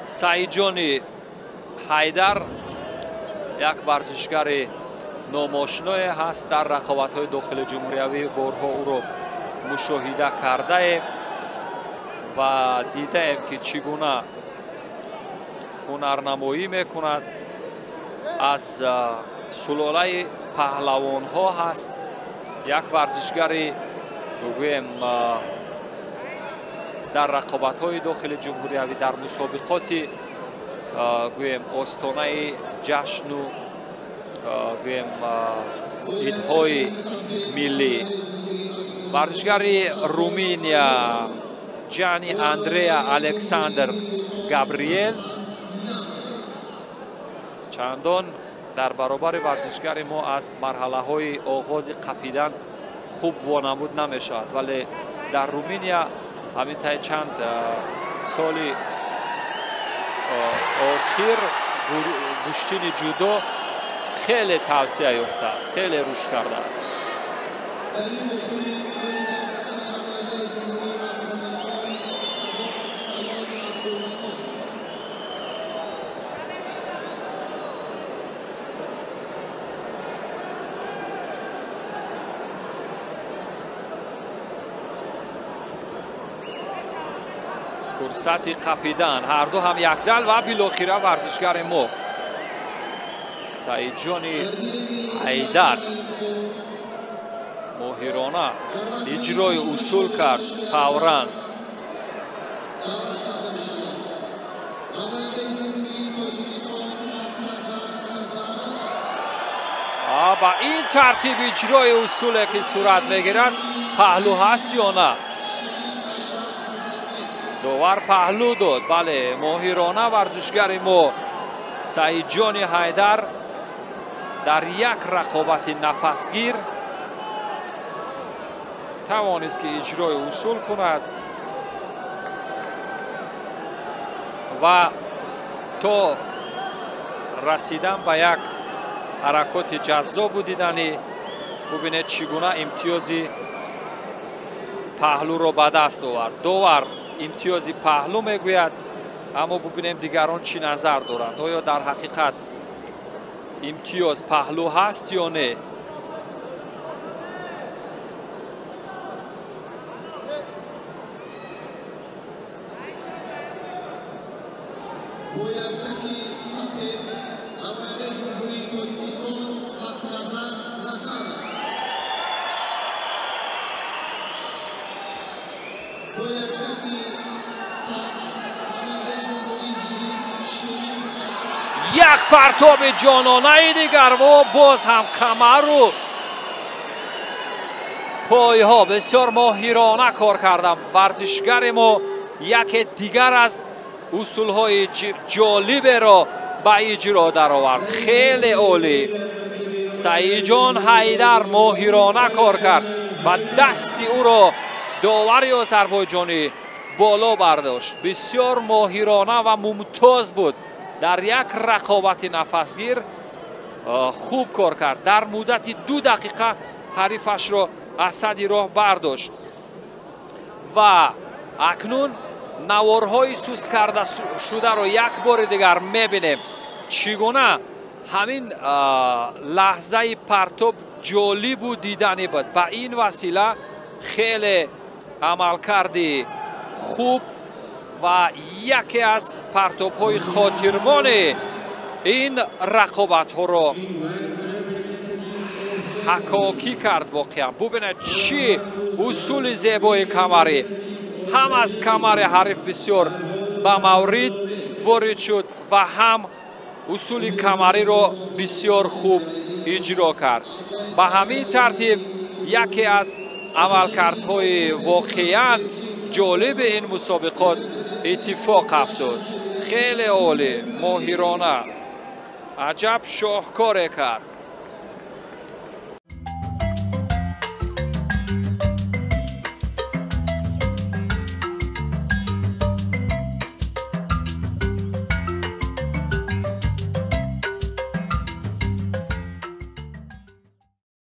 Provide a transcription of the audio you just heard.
Саидҷони Ҳайдар як варзишгари номошиное ҳаст, дар рақобатҳои дохили ҷумҳуриявӣ борҳо ӯро мушоҳида кардаем ва дидаем, ки чӣ гуна ҳунарнамоӣ мекунад. Аз сулолаи паҳлавонҳо ҳаст, як варзишгари гӯем дар рақобатҳои дохили ҷумҳуриявӣ, дар мусобиқоти гӯем остонаи ҷашну гӯем идҳои миллӣ. Варзишгари Руминия Ҷани Андреа Александр Габриел чандон дар баробари варзишгари мо аз марҳалаҳои оғози қапидан хуб вонамуд намешавад, вале дар Руминия ҳамин таи чанд соли охир гӯштини ҷудо хеле тавсия ёфтааст, хеле рушд кардааст. Фурсати қапидан ҳарду ҳам якзал ва билохира варзишгари мо Саидҷони Ҳайдар моҳирона иҷрои усул кард фавран. Ба ин тартиб иҷрои усуле ки сурат мегирад, паҳлӯ ҳаст ё на? Довар паҳлӯ дод. Бале, моҳирона варзишгари мо Саидҷони Ҳайдар дар як рақобати нафасгир тавонист, ки иҷрои усул кунад ва то расидан ба як ҳаракоти ҷаззобу диданӣ. Бубинед, чӣ гуна имтиёзи паҳлӯро ба даст овард. Довар имтиёзи паҳлӯ мегӯяд, аммо бубинем дигарон чӣ назар доранд. Оё дар ҳақиқат имтиёз паҳлӯ ҳаст ё не? Як партоби ҷононаи дигар ва боз ҳам камару пойҳо бисёр моҳирона кор кардам. Варзишгари мо яке дигар аз усулҳои ҷолиберо ба иҷро даровард. Хеле олӣ. Саидҷон Ҳайдар моҳирона кор кард ва дасти ӯро довари озарбойҷонӣ боло бардошт. Бисёр моҳирона ва мумтоз буд. Дар як рақобати нафасгир хуб кор кард. Дар муддати 2 дақиқа ҳарифашро аз сади роҳ бардошт ва акнун наворҳои суст карда шударо як бори дигар мебинем. Чӣ гуна ҳамин лаҳзаи партоб ҷолибу диданӣ буд. Ба ин васила хеле амалкарди хуб ва яке аз партобҳои хотирмони ин рақобатҳоро ҳакокӣ кард. Воқеан бубинед, чӣ усули зебои камарӣ. Ҳам аз камари ҳариф бисёр ба маврид ворид шуд ва ҳам усули камариро бисёр хуб иҷро кард. Ба ҳамин тартиб яке аз амалкардҳои воқеан ҷолиби ин мусобиқот иттифоқ афтод. Хеле олӣ, моҳирона, аҷаб шоҳкоре кард.